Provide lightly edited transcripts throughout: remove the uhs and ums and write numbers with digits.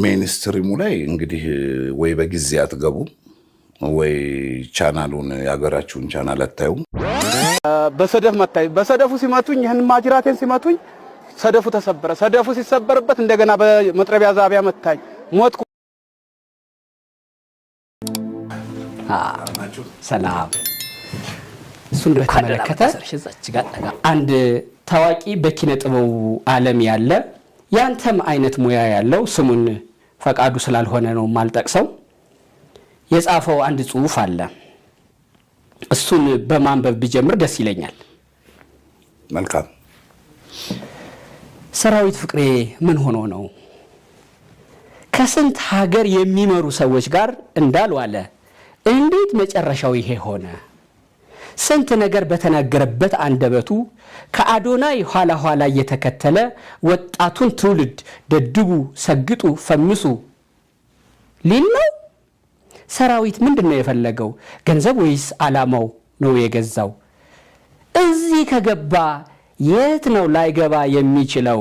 Mainstream ኡ ላይ እንግዲህ ወይ በጊዜ አትገቡም ወይ ቻናሉን የሀገራችሁን ቻናል አታዩም። በሰደፍ መታኝ። በሰደፉ ሲመቱኝ፣ ይህን ማጅራቴን ሲመቱኝ ሰደፉ ተሰበረ። ሰደፉ ሲሰበርበት እንደገና በመጥረቢያ ዛቢያ መታኝ፣ ሞትኩ። ሰላም። እሱን በተመለከተ አንድ ታዋቂ በኪነ ጥበቡ ዓለም ያለ፣ ያንተም አይነት ሙያ ያለው፣ ስሙን ፈቃዱ ስላልሆነ ነው የማልጠቅሰው፣ የጻፈው አንድ ጽሑፍ አለ። እሱን በማንበብ ብጀምር ደስ ይለኛል። መልካም። ሰራዊት ፍቅሬ ምን ሆኖ ነው? ከስንት ሀገር የሚመሩ ሰዎች ጋር እንዳልዋለ እንዴት መጨረሻው ይሄ ሆነ? ስንት ነገር በተናገረበት አንደበቱ ከአዶናይ ኋላ ኋላ እየተከተለ ወጣቱን ትውልድ ደድቡ፣ ሰግጡ፣ ፈምሱ ሊል ነው? ሰራዊት ምንድን ነው የፈለገው? ገንዘብ ወይስ ዓላማው ነው የገዛው? እዚህ ከገባ የት ነው ላይገባ የሚችለው?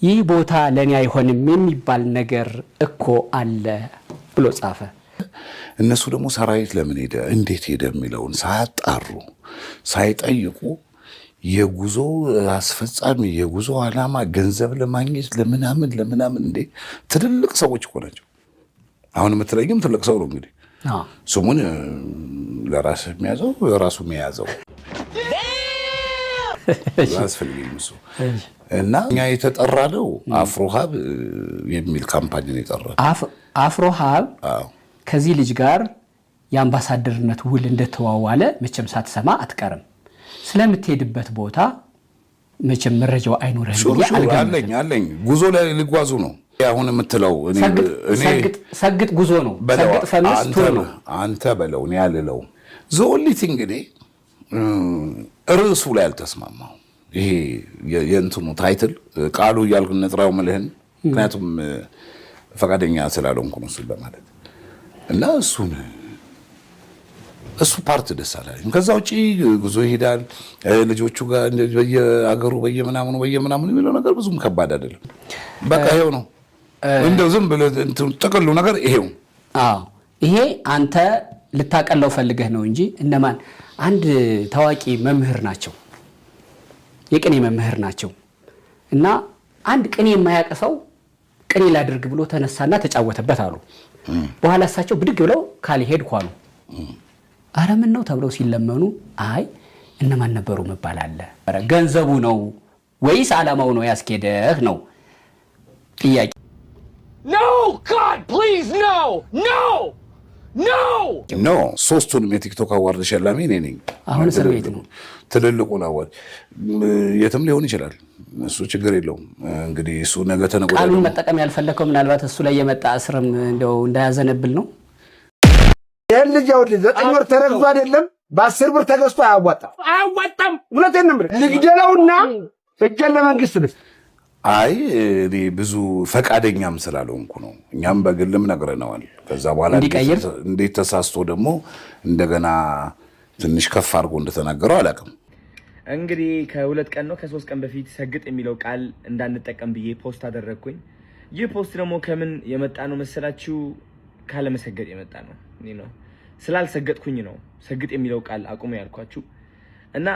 ይህ ቦታ ለእኔ አይሆንም የሚባል ነገር እኮ አለ ብሎ ጻፈ። እነሱ ደግሞ ሰራዊት ለምን ሄደ፣ እንዴት ሄደ የሚለውን ሳያጣሩ፣ ሳይጠይቁ፣ የጉዞ አስፈጻሚ፣ የጉዞ ዓላማ ገንዘብ ለማግኘት፣ ለምናምን ለምናምን፣ እንዴ፣ ትልልቅ ሰዎች እኮ ናቸው። አሁን የምትለኝም ትልቅ ሰው ነው። እንግዲህ ስሙን ለራስህ የሚያዘው ራሱ የሚያዘው አያስፈልገኝም እሱ። እና እኛ የተጠራ ነው አፍሮሀብ የሚል company ነው የጠራ። አፍሮሀብ ከዚህ ልጅ ጋር የአምባሳደርነት ውል እንደተዋዋለ መቼም ሳትሰማ አትቀርም። ስለምትሄድበት ቦታ መቼም መረጃው አይኖርህም ብዬ አልገምትም። አለኝ፣ አለኝ። ጉዞ ላይ ሊጓዙ ነው አሁን የምትለው። ሰግጥ ጉዞ ነው። ሰግጥ ፈምስ tour ነው። አንተ በለው፣ እኔ አልለውም። The only thing እንግዲህ ርዕሱ ላይ አልተስማማው። ይሄ የእንትኑ title ቃሉ እያልኩ ነጥራው ምልህን፣ ምክንያቱም ፈቃደኛ ስላልሆንኩ ነው እሱን ለማለት። እና እሱ part ደስ አላለኝም። ከዛ ውጪ ጉዞ ይሄዳል ልጆቹ ጋር በየአገሩ በየምናምኑ በየምናምኑ የሚለው ነገር ብዙም ከባድ አይደለም። በቃ ይሄው ነው። እንደው ዝም ብለህ ጥቅሉ ነገር ይሄው። አዎ፣ ይሄ አንተ ልታቀለው ፈልገህ ነው እንጂ እነማን፣ አንድ ታዋቂ መምህር ናቸው፣ የቅኔ መምህር ናቸው። እና አንድ ቅኔ የማያውቅ ሰው ቅኔ ላድርግ ብሎ ተነሳና ተጫወተበት አሉ። በኋላ እሳቸው ብድግ ብለው ካልሄድኩ አሉ። አረ ምን ነው ተብለው ሲለመኑ፣ አይ እነማን ነበሩ መባል አለ። ገንዘቡ ነው ወይስ ዓላማው ነው ያስኬደህ ነው ጥያቄ። No! God, please, no! No! No! No፣ ሶስቱንም የቲክቶክ award ሸላሚ እኔ ነኝ። አሁን እስር ቤት ነው። ትልልቁን award የትም ሊሆን ይችላል። እሱ ችግር የለውም። እንግዲህ እሱ ነገ ተነገ ወዲያ ቃሉን መጠቀም ያልፈለከው ምናልባት እሱ ላይ የመጣ እስርም እንደው እንዳያዘነብል ነው። ይህን ልጅ ይኸውልህ 9 ወር ተረግዞ አይደለም፣ በ10 ብር ተገዝቶ አያዋጣም። አያዋጣም። እውነቴን ነው የምልህ። ልግደለውና እጄን ለመንግስት ልስጥ። አይ፣ እኔ ብዙ ፈቃደኛም ስላልሆንኩ ነው። እኛም በግልም ነግረነዋል። ከዛ በኋላ እንዲቀይር? እንዴት ተሳስቶ ደግሞ እንደገና ትንሽ ከፍ አድርጎ እንደተናገረው አላውቅም። እንግዲህ ከ2 ቀን ነው ከ3 ቀን በፊት ሰግጥ የሚለው ቃል እንዳንጠቀም ብዬ post አደረግኩኝ። ይህ post ደግሞ ከምን የመጣ ነው መሰላችሁ? ካለመሰገጥ የመጣ ነው። ስላልሰገጥኩኝ ነው ሰግጥ የሚለው ቃል አቁሙ ያልኳችሁ። እና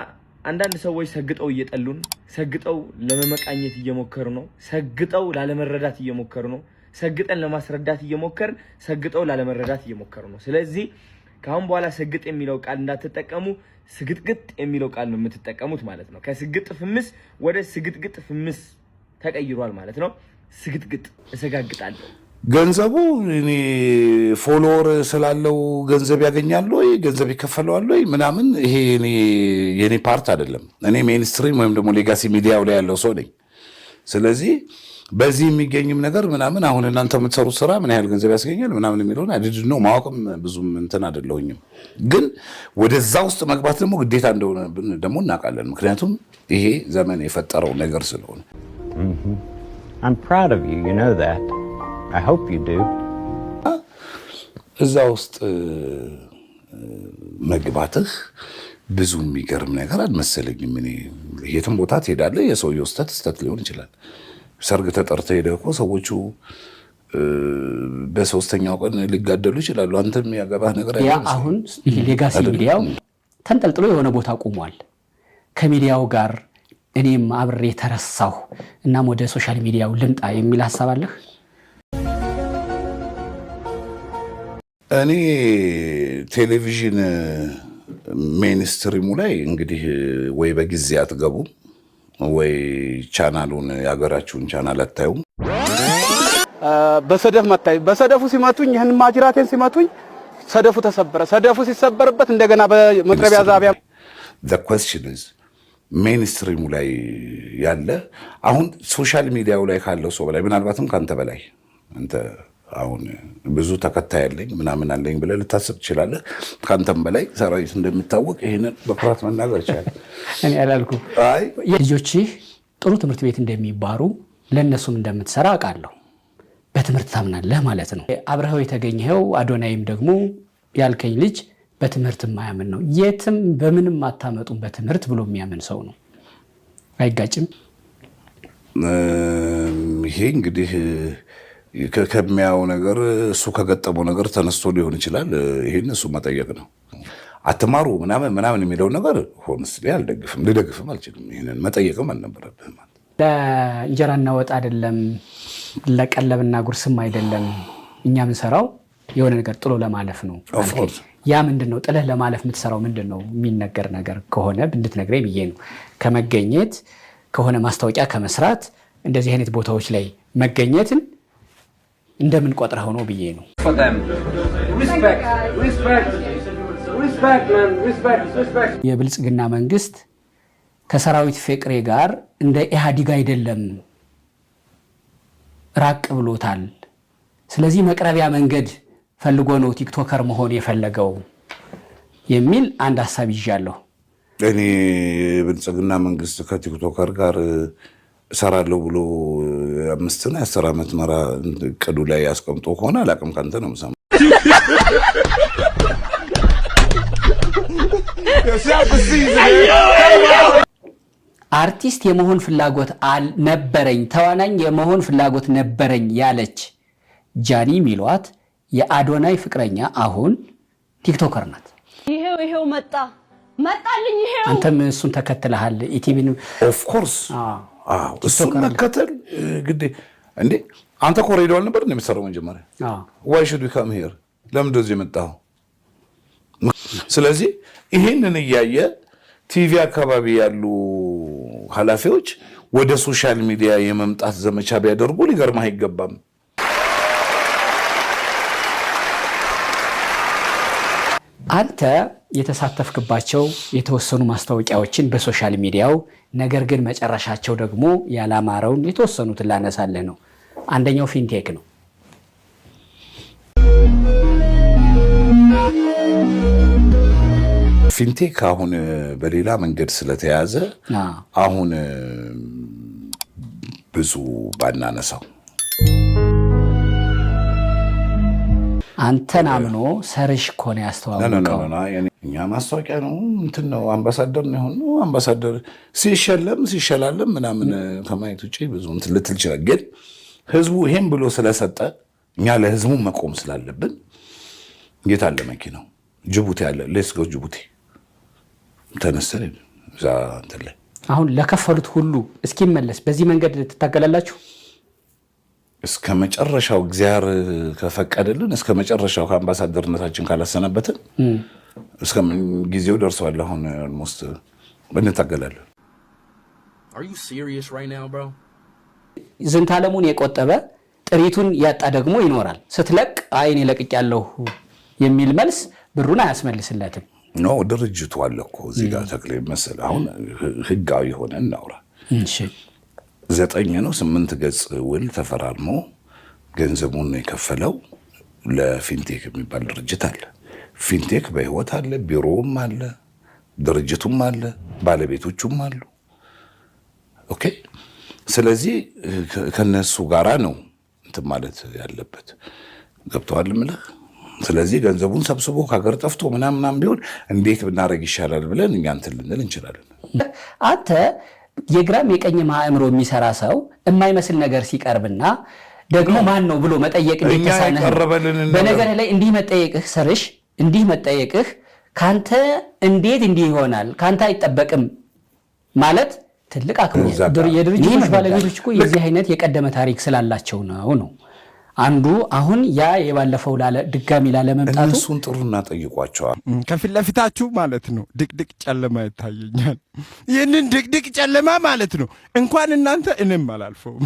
አንዳንድ ሰዎች ሰግጠው እየጠሉን፣ ሰግጠው ለመመቃኘት እየሞከሩ ነው። ሰግጠው ላለመረዳት እየሞከሩ ነው። ሰግጠን ለማስረዳት እየሞከርን ሰግጠው ላለመረዳት እየሞከሩ ነው። ስለዚህ ከአሁን በኋላ ሰግጥ የሚለው ቃል እንዳትጠቀሙ፣ ስግጥግጥ የሚለው ቃል ነው የምትጠቀሙት ማለት ነው። ከስግጥ ፍምስ ወደ ስግጥግጥ ፍምስ ተቀይሯል ማለት ነው። ስግጥግጥ እሰጋግጣለሁ። ገንዘቡ እኔ follower ስላለው ገንዘብ ያገኛል ወይ ገንዘብ ይከፈለዋል ወይ ምናምን፣ ይሄ የኔ part አይደለም። እኔ mainstream ወይም ደግሞ legacy ሚዲያው ላይ ያለው ሰው ነኝ። ስለዚህ በዚህ የሚገኝም ነገር ምናምን፣ አሁን እናንተ የምትሰሩት ስራ ምን ያህል ገንዘብ ያስገኛል ምናምን የሚለውን አይድድ ነው ማወቅም ብዙም እንትን አይደለሁኝም። ግን ወደዛ ውስጥ መግባት ደግሞ ግዴታ እንደሆነ ደግሞ እናውቃለን። ምክንያቱም ይሄ ዘመን የፈጠረው ነገር ስለሆነ። I'm proud of you, you know that. I hope you do. እዛ ውስጥ መግባትህ ብዙ የሚገርም ነገር አልመሰለኝም። እኔ የትም ቦታ ትሄዳለህ፣ የሰውየው ስህተት ስህተት ሊሆን ይችላል። ሰርግ ተጠርተህ ሄደህ እኮ ሰዎቹ በሶስተኛው ቀን ሊጋደሉ ይችላሉ። አንተም ያገባህ ነገር ያ አሁን ይሄ legacy ሚዲያው ተንጠልጥሎ የሆነ ቦታ ቆሟል። ከሚዲያው ጋር እኔም አብሬ ተረሳሁ፣ እናም ወደ social media ው ልምጣ የሚል ሀሳብ አለህ? እኔ ቴሌቪዥን mainstream ኡ ላይ እንግዲህ ወይ በጊዜ አትገቡም ወይ ቻናሉን የሀገራችሁን ቻናል አታዩም። በሰደፍ መታኝ። በሰደፉ ሲመቱኝ፣ ይህን ማጅራቴን ሲመቱኝ ሰደፉ ተሰበረ። ሰደፉ ሲሰበርበት እንደገና በመጥረቢያ ዛቢያ The question is mainstream ኡ ላይ ያለ አሁን social media ው ላይ ካለው ሰው በላይ፣ ምናልባትም ከአንተ በላይ፣ አንተ አሁን ብዙ ተከታይ አለኝ ምናምን አለኝ ብለህ ልታስብ ትችላለህ። ከአንተም በላይ ሰራዊት እንደሚታወቅ ይህንን በኩራት መናገር ይችላል። እኔ አላልኩም። አይ። ልጆችህ ጥሩ ትምህርት ቤት እንደሚማሩ፣ ለእነሱም እንደምትሰራ አውቃለሁ። በትምህርት ታምናለህ ማለት ነው። አብረኸው የተገኘኸው አዶናይም ደግሞ ያልከኝ ልጅ በትምህርት የማያምን ነው። የትም በምንም አታመጡም በትምህርት ብሎ የሚያምን ሰው ነው። አይጋጭም? ይሄ እንግዲህ ከሚያየው ነገር፣ እሱ ከገጠመው ነገር ተነስቶ ሊሆን ይችላል። ይሄን እሱ መጠየቅ ነው። አትማሩ ምናምን ምናምን የሚለውን ነገር honestly አልደግፍም፣ ልደግፍም አልችልም። ይሄንን መጠየቅም አልነበረብህም። ለእንጀራና ወጥ አይደለም፣ ለቀለብና ጉርስም አይደለም። እኛ የምንሰራው የሆነ ነገር ጥሎ ለማለፍ ነው። Of course. ያ ምንድን ነው? ጥለህ ለማለፍ የምትሰራው ምንድን ነው? የሚነገር ነገር ከሆነ እንድትነግረኝ ብዬ ነው። ከመገኘት፣ ከሆነ ማስታወቂያ ከመስራት፣ እንደዚህ አይነት ቦታዎች ላይ መገኘትን እንደምን ቆጥረኸው ነው ብዬ ነው። Respect, respect, respect, man, respect, respect. የብልጽግና መንግስት ከሰራዊት ፍቅሬ ጋር እንደ ኢህአዲግ አይደለም፣ ራቅ ብሎታል። ስለዚህ መቅረቢያ መንገድ ፈልጎ ነው TikToker መሆን የፈለገው የሚል አንድ ሀሳብ ይዣለሁ። እኔ የብልጽግና መንግስት ከ TikToker ጋር እሰራለሁ ብሎ 5ና የ10 ዓመት መራ እቅዱ ላይ አስቀምጦ ከሆነ አላውቅም። ከአንተ ነው የምሰማው። አርቲስት የመሆን ፍላጎት ነበረኝ፣ ተዋናኝ የመሆን ፍላጎት ነበረኝ ያለች ጃኒ ሚሏት የአዶናይ ፍቅረኛ አሁን TikToker ናት። ይሄው ይሄው መጣ፣ መጣልኝ ይሄው። አንተም እሱን ተከትለሃል ኢቲቪን። Of course፣ እሱን መከተል ግዴ እንዴ። አንተ እኮ ሬዲዮ አልነበር እንደ የምትሰራው መጀመሪያ? Why should we come here? ለምን እንደዚህ የመጣኸው? ስለዚህ ይህንን እያየ ቲቪ አካባቢ ያሉ ኃላፊዎች ወደ social media የመምጣት ዘመቻ ቢያደርጉ ሊገርምህ አይገባም። አንተ የተሳተፍክባቸው የተወሰኑ ማስታወቂያዎችን በ social media ው፣ ነገር ግን መጨረሻቸው ደግሞ ያላማረውን የተወሰኑትን ላነሳልህ ነው። አንደኛው ፊንቴክ ነው። ፊንቴክ አሁን በሌላ መንገድ ስለተያዘ አሁን ብዙ ባናነሳው። አንተን አምኖ ሰርሽ እኮ ነው ያስተዋወቀው። እኛ ማስታወቂያ ነው፣ እንትን ነው፣ አምባሳደር ነው የሆነው። አምባሳደር ሲሸለም ሲሸላለም ምናምን ከማየት ውጭ ብዙ እንትን ልትል ይችላል። ግን ህዝቡ ይሄን ብሎ ስለሰጠ እኛ ለህዝቡ መቆም ስላለብን የት አለ መኪናው? ጅቡቲ አለ። Let's go ጅቡቲ። ተነስተን እዛ እንትን ላይ አሁን ለከፈሉት ሁሉ እስኪመለስ በዚህ መንገድ ትታገላላችሁ? እስከ መጨረሻው፣ እግዚአብሔር ከፈቀደልን፣ እስከ መጨረሻው ከአምባሳደርነታችን ካላሰናበትን እስከ ጊዜው ደርሰዋል። አሁን almost እንታገላለን። Are you serious right now, bro? ዝንታለሙን የቆጠበ ጥሪቱን ያጣ ደግሞ ይኖራል። ስትለቅ አይ እኔ ለቅቄያለሁ የሚል መልስ ብሩን አያስመልስለትም። No፣ ድርጅቱ አለ እኮ እዚህ ጋር ተክሌ መሰለህ። አሁን ህጋዊ ሆነ እናውራ። 9 ነው 8 ገጽ ውል ተፈራርሞ ገንዘቡን የከፈለው ለፊንቴክ የሚባል ድርጅት አለ። ፊንቴክ በህይወት አለ፣ ቢሮውም አለ፣ ድርጅቱም አለ፣ ባለቤቶቹም አሉ። Okay። ስለዚህ ከነሱ ጋራ ነው እንትን ማለት ያለበት። ገብተዋል ምልህ። ስለዚህ ገንዘቡን ሰብስቦ ከሀገር ጠፍቶ ምናምን ምናምን ቢሆን እንዴት ብናደርግ ይሻላል ብለን እኛ እንትን ልንል እንችላለን። አንተ የግራም የቀኝም አእምሮ የሚሰራ ሰው የማይመስል ነገር ሲቀርብና ደግሞ ማን ነው ብሎ መጠየቅ እንዴት እኛ ተሳነህ? የቀረበልንን ነገር- በነገርህ ላይ እንዲህ መጠየቅህ ሰርሽ፣ እንዲህ መጠየቅህ ካንተ እንዴት እንዲህ ይሆናል፣ ካንተ አይጠበቅም ማለት ትልቅ አክብሮት። እዛ ጋር የድርጅቶች ባለቤቶች እኮ የዚህ አይነት የቀደመ ታሪክ ስላላቸው ነው ነው አንዱ። አሁን ያ የባለፈው ድጋሚ ላለመምጣቱ እነሱን ጥሩና ጠይቋቸዋል። ከፊት ለፊታችሁ ማለት ነው ድቅድቅ ጨለማ ይታየኛል። ይህንን ድቅድቅ ጨለማ ማለት ነው እንኳን እናንተ እኔም አላልፈውም።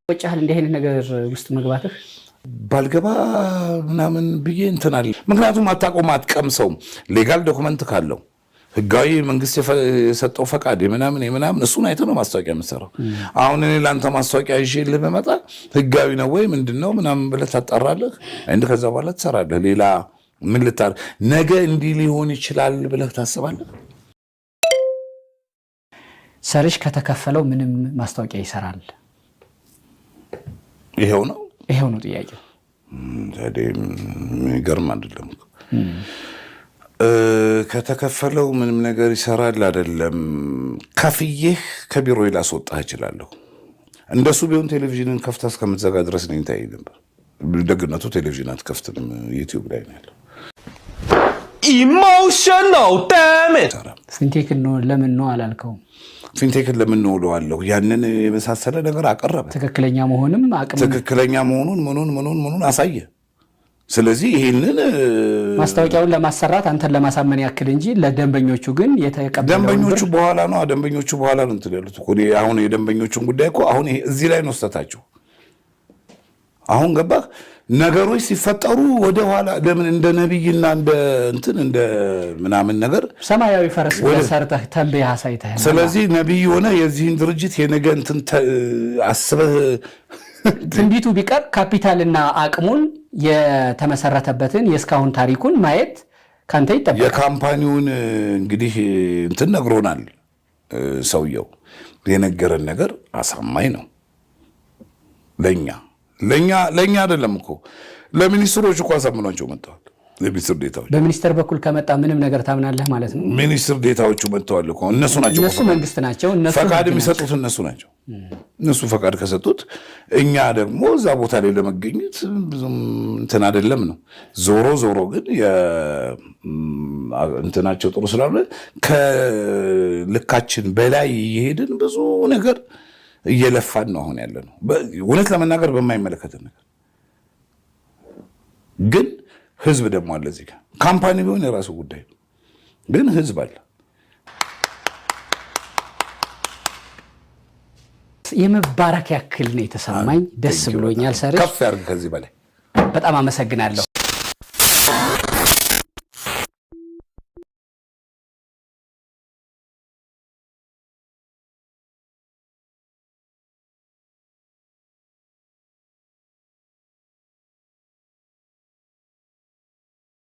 ቆጫህል እንዲህ አይነት ነገር ውስጥ መግባትህ? ባልገባ ምናምን ብዬ እንትን አለ። ምክንያቱም አታውቀውም፣ አትቀምሰውም። Legal document ካለው፣ ህጋዊ መንግስት የሰጠው ፈቃድ የምናምን የምናምን እሱን አይተህ ነው ማስታወቂያ የምትሰራው። አሁን እኔ ለአንተ ማስታወቂያ ይዤልህ ብመጣ ህጋዊ ነው ወይ ምንድን ነው ምናምን ብለህ ታጣራለህ። እንደ ከዛ በኋላ ትሰራለህ። ሌላ ምን ልታር ነገ እንዲህ ሊሆን ይችላል ብለህ ታስባለህ? ሰርሽ ከተከፈለው ምንም ማስታወቂያ ይሰራል? ይሄው ነው። ይሄው ነው ጥያቄው። ታዲያ የሚገርም አይደለም እኮ። ከተከፈለው ምንም ነገር ይሰራል አይደለም። ከፍዬህ ከቢሮ ላስወጣህ እችላለሁ። እንደሱ ቢሆን ቴሌቪዥንን ከፍታ እስከምትዘጋ ድረስ እኔን ታይ ነበር። ደግነቱ ቴሌቪዥን አትከፍትም፣ ዩቲዩብ ላይ ነው ያለው። Emotional damage. Fintech ን ነው ለምን ነው አላልከውም? Fintech ን ለምን ነው እለዋለሁ? ያንን የመሳሰለ ነገር አቀረበ። ትክክለኛ መሆንም አቅም ትክክለኛ መሆኑን ምኑን ምኑን ምኑን አሳየ። ስለዚህ ይህንን ማስታወቂያውን ለማሰራት አንተን ለማሳመን ያክል እንጂ ለደንበኞቹ ግን የተቀበለውን ደንበኞቹ ብር በኋላ ነው፣ ደንበኞቹ በኋላ ነው እንትን ያሉት እኮ። እኔ አሁን የደንበኞቹን ጉዳይ እኮ አሁን ይሄ እዚህ ላይ ነው ስህተታቸው። አሁን ገባህ? ነገሮች ሲፈጠሩ ወደ ኋላ ለምን እንደ ነቢይና እንደ እንትን እንደ ምናምን ነገር ሰማያዊ ፈረስ ሰርተህ ተንብየህ አሳይተህ ስለዚህ ነቢይ ሆነ የዚህን ድርጅት የነገ እንትን አስበህ ትንቢቱ ቢቀር ካፒታልና አቅሙን የተመሰረተበትን የእስካሁን ታሪኩን ማየት ካንተ ይጠበቃል። የ company ውን እንግዲህ እንትን ነግሮናል። ሰውየው የነገረን ነገር አሳማኝ ነው። ለኛ አይደለም እኮ፣ ለሚኒስትሮች እኮ አሳምኗቸው መጥተዋል። የሚኒስትር ዴታዎች በሚኒስተር በኩል ከመጣ ምንም ነገር ታምናለህ ማለት ነው። ሚኒስትር ዴታዎቹ መጥተዋል እኮ፣ እነሱ ናቸው እኮ እነሱ መንግስት ናቸው። እነሱ ፈቃድ ህግ ናቸው። የሚሰጡት እነሱ ናቸው። እነሱ ፈቃድ ከሰጡት እኛ ደግሞ እዛ ቦታ ላይ ለመገኘት ብዙም እንትን አይደለም ነው። ዞሮ ዞሮ ግን እንትናቸው ጥሩ ስላልሆነ ከልካችን በላይ እየሄድን ብዙ ነገር እየለፋን ነው አሁን ያለ ነው። እውነት ለመናገር በማይመለከትን ነገር ግን ህዝብ ደግሞ አለ እዚህ ጋር። Company ቢሆን የራሱ ጉዳይ ነው፣ ግን ህዝብ አለ። የመባረክ ያክል ነው የተሰማኝ። ደስ ብሎኛል። ሰርሽ ከፍ ያድርግ ከዚህ በላይ። በጣም አመሰግናለሁ።